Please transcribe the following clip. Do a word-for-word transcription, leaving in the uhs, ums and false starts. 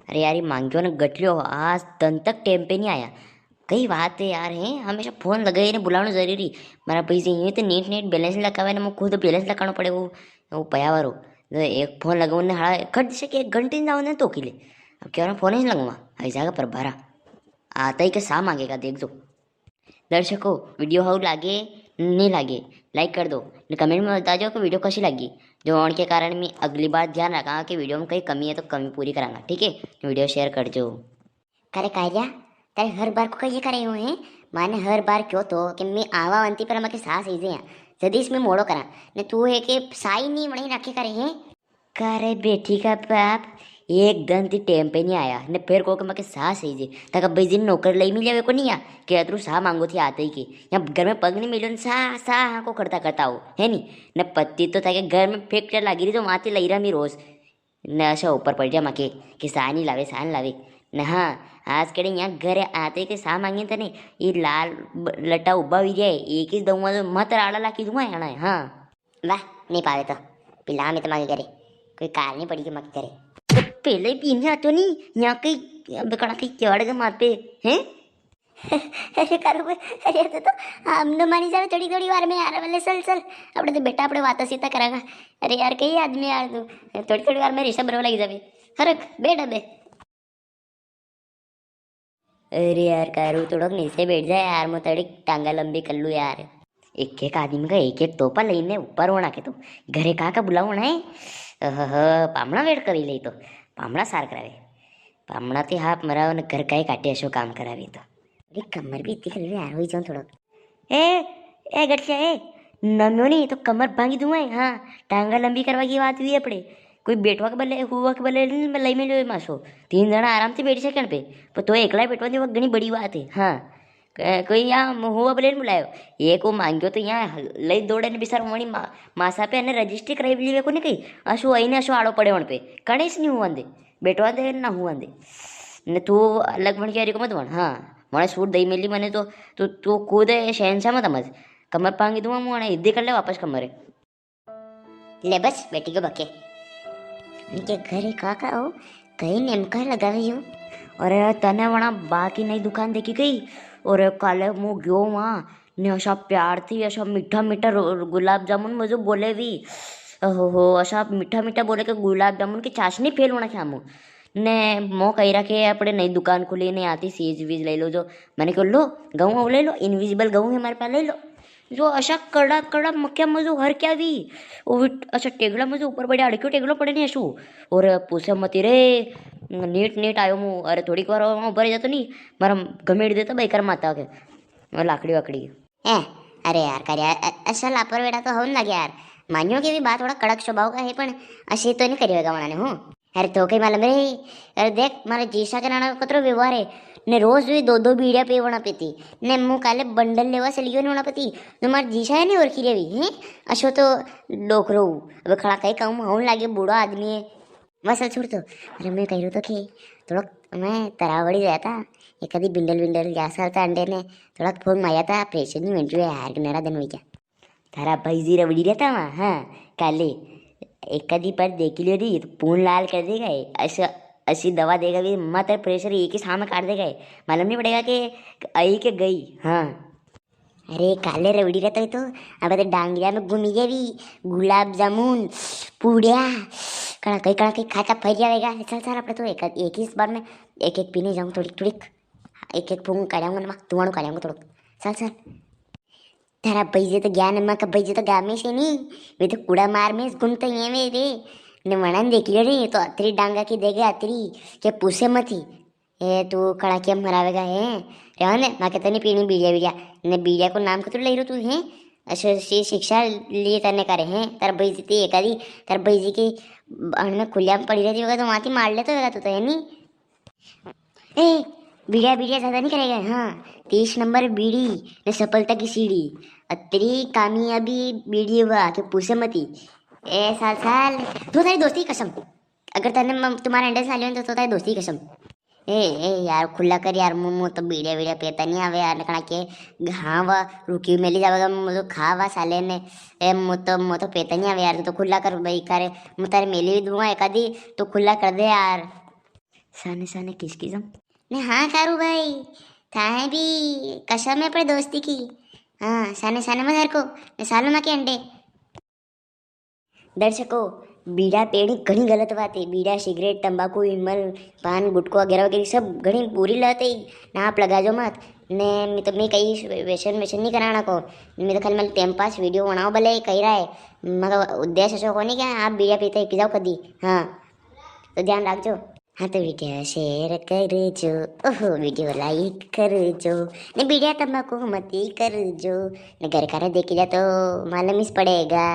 अरे यार, ये मांग्यो ने गटल्यो, आज दन तक टेम पे नी आया। कई बात है यार, हैं? हमेशा फोन लगाई ने बुलावणो जरूरी। मारा पैसे यूं तो नेट, नेट बैलेंस लगावे ने, मैं खुद बैलेंस लगाणो पड़े वो, वो पया वारो। तो एक फोन लगाऊं ने हाड़ा खट से के एक घंटे जाओ ने तो किले। अब क्या फोन ही लगवा, आई जागा पर बारा। आता ही के सा मांगेगा, देख दो। दर्शकों, वीडियो हाउ लागे, नी लागे, लाइक कर दो, ने कमेंट में बता दो कि वीडियो कसी लागी। जो उनके कारण मैं अगली बार ध्यान रखा कि वीडियो में कई कमी है तो कमी पूरी करांगा, ठीक है? वीडियो शेयर कर दो। करे कार्या, तारे हर बार को कई करे हो है? माने हर बार क्यो तो कि मैं आवा वंती पर मके सा सही जे, जदीस मैं मोड़ो करा, ने तू है के साई नी वणी रखे करे है। का रे बेटी का बाप, एक दन ती टेम पे नी आया, ने फेर को के मके सा सही जे, ताका भाई जी ने नौकर लई मिले वे को नी आ, के अतरू सा मांगो थी आते ही के, या घर में पग नी मिलो ने सा, सा हाँ को करता करता हो, है नी? ने पत्ती तो ताके घर में फैक्ट्री लागी री तो वां ती लई रा मी रोज, ने अशा ऊपर पड़ जा मके, के सा नी लावे, सा नी लावे। ने हाँ, आज कड़े या घर आते के सा मांगे तने, ये लाल ब-, लटा उबा हुई जाए, एक ही दऊंगा तो मत राड़ा लाकी दूंगा, है ना? हाँ। वाह, नी पावे तो पिला में तो मांगे करे, कोई कार नी पड़ी के मांगे करे। तो पहले ही पीने आतो नी, या कई बकड़ा कई केवाड़ के मार पे, हैं? अरे करो बे, अरे तो, तो हम तो मानी जावे थोड़ी थोड़ी बार में यार, बोले चल चल, अपने तो बेटा अपने वाता सीता करांगा। अरे यार, कई आदमी यार तू, थोड़ी थोड़ी बार में रिश्ता बरवा लगी जावे। हरक, बैठ अबे। अरे यार, कारू थोड़ोक नीचे बैठ जाए यार, मैं थोड़ी टांगा लंबी कर लूँ यार। एक एक आदमी का एक एक तोपा लेने ऊपर होना के तो। घरे का का बुलावना है? ओहो, पामणा वेट करी ले तो। पामणा सार करावे। पामणा ते हाथ मरावे ने घर का ही काटे ऐसो काम करावे तो। अरे कमर भी इतनी कर ले यार, हुई जाऊँ थोड़ोक। ए, ए गठिया ए, नम्यो नी तो कमर भांगी दूंगा, हाँ, टांगा लंबी करवा की बात हुई अपने। कोई बैठवा के बल्ले, हुवा के बल्ले नी, लई में लो मासो। तीन जना आराम से बैठी सके पे, पर तो एकला बैठवा दी, वो घणी बड़ी बात है, हाँ। क-, कोई या हुवा बल्ले नी बुलायो। ये को मांग्यो तो या लई दौड़े ने बिसार वणी मा-, मासा पे ने रजिस्ट्री कराई ली वे को नी कही। अशो आई ने अशो आड़ो पड़े वण पे। कणेस नी हुवा दे, बैठवा दे ना हुवा दे। ने तू अलग वण के को मत वण, हाँ। मने सूट दई मेली मने तो, तू, तू कूदे शहंशाह मत समझ। कमर पांगी दूंगा मुआने, इद्दी कर ले वापस कमरे। ले बस, बेटी को बके। इनके घरे का का हो, कई नेमका लगावे हो। अरे, तने वणा बा की नई दुकान देखी गई? अरे, काले मु गयो वहां, ने असा प्यार थी, असा मीठा मीठा रो-, गुलाब जामुन मुझे बोले भी। ओहो हो, असा मीठा मीठा बोले के गुलाब जामुन की चाशनी फेल होना क्या मु। ने मो कही रखे, अपने नई दुकान खुली, ने आती सीज वीज ले लो जो। मैंने कहो, लो, गहूं वो ले लो, invisible गहूं है हमारे पास, ले लो। जो असा कड़ा कड़ा मक्या मजो हर क्या भी, वो भी असा टेगड़ा मजो ऊपर पड़े, अड़क्यो टेगड़ो पड़े नी असु। और पूछे मती रे, नीट नीट आयो मु। अरे थोड़ी बार वहां ऊपर जातो नी, मारा घमेड़ देता भाई कर माता के, लाकड़ी वाकड़ी। ए, अरे यार, कर यार, अ-, असा लापर बेटा तो होन लगे यार। मान्यो के भी बात थोड़ा कड़क स्वभाव का है, पण असे तो नी करेगा वणा ने, हूँ। अरे तो कई मालूम रे, अरे देख, मारे जीसा के नाना को कतरो व्यवहार है, ने रोज भी दो दो बीड़िया पीवना पीती, ने मु काले बंडल लेवा चली गयो ने वणा पति, तो मारे जीसा है नी और खीरे भी, हैं? अशो तो डोकरो, अब खड़ा कई कहूँ, हम लागे बूढ़ा आदमी है। बस, चल छोड़ तो। अरे मैं कह रहा तो के, थोड़ा मैं तरावड़ी रहता, एक आधी बिंडल विंडल जा सालता अंडे ने, थोड़ा फोन माया था, प्रेशर नहीं बन रही है यार, नरा दिन हो गया। थारा भाई जी रवड़ी रहता वहाँ, हाँ, काले एक आधी पर देख लियो री, तो पून लाल कर देगा ये। अस-, असी दवा देगा भी, मात्र प्रेशर एक ही सामने काट देगा ये। मालूम नहीं पड़ेगा कि आई के गई, हाँ। अरे, काले रवड़ी रहता है तो, अब तो डांगरिया में घूमी जावी, गुलाब जामुन, पूड़िया, कड़ा कई, कड़ा कई खाता फर जावेगा। चल, चल, अपने तो एक, एक ही इस बार में एक, एक पीने जाऊँ, थोड़ी, थोड़ी, एक, एक फूंक काढ़ाऊंगा ना, धुआं काढ़ाऊंगा थोड़ा। चल, चल। थारा भाई जी तो गया ने, माँ का भाई जी तो गामे से नहीं, वे तो कूड़ा मार में घूमते ही हैं वे रे। ने मना ने देख लियो रे, ये तो अतरी डांगा की देगा अतरी, के पूछे मत ही। ए, तू कड़ा के मरावेगा है? रहने दे, माँ के तो नहीं पीनी बीड़िया बीड़िया। ने बीड़िया को नाम कतरू ले रो तू है? ऐसे ऐसी शिक्षा लिए तने करे हैं, तार भाई जी ती एकादी, तार भाई जी की अण में खुलिया में पड़ी रहती होगा तो वहाँ थी मार लेता होगा तू तो, है नहीं? ए, बीड़िया, बीड़िया ज्यादा नहीं करेगा, हाँ। तीस नंबर बीड़ी, ने सफलता की सीढ़ी। अतरी कामयाबी बीड़ी हुआ, के पूछे मती। ए, साल, साल, तू थारी दोस्ती की कसम। अगर तने म-, तुम्हारे अंडे से ना लियो तो, तो थारी दोस्ती की कसम। ए, ए, यार, खुला कर यार, मु, मु तो बीड़िया, बीड़िया पेता नहीं आवे यार, नकना के घावा रुकी मेली जावेगा, मु तो खावा साले ने। ए, मु तो, मु तो पेता नहीं आवे यार, तू तो खुला कर भाई, करे, मु तारे मेली भी दूंगा एकादी, तो खुला कर दे यार। साने साने किसकी जम। ने हाँ कारू भाई, थाए भी कसम है पर दोस्ती की। हाँ, साने साने मत हरको, ने सालो माके अंडे। दर्शकों, बीड़ा पेणी घणी गलत बात है। बीड़ा, सिगरेट, तंबाकू, विमल, पान, गुटखो वगैरह वगैरह सब घणी बुरी लत है। ना आप लगाजो मत। ने मैं तो, मैं कई व्यसन, व्यसन नहीं कराना को। मैं तो खाली मतलब टाइम पास वीडियो बनाओ भले कही रहा है। मगर उद्देश्य ऐसो कोनी कि आप बीड़ा पीते हिक जाओ कदी। हाँ, तो ध्यान रखजो। हाँ तो वीडियो शेयर कर जो, ओहो वीडियो लाइक कर जो, ने बीड़ा तंबाकू मती कर जो, ने घर का रे देखी जा तो मालूम ही पड़ेगा।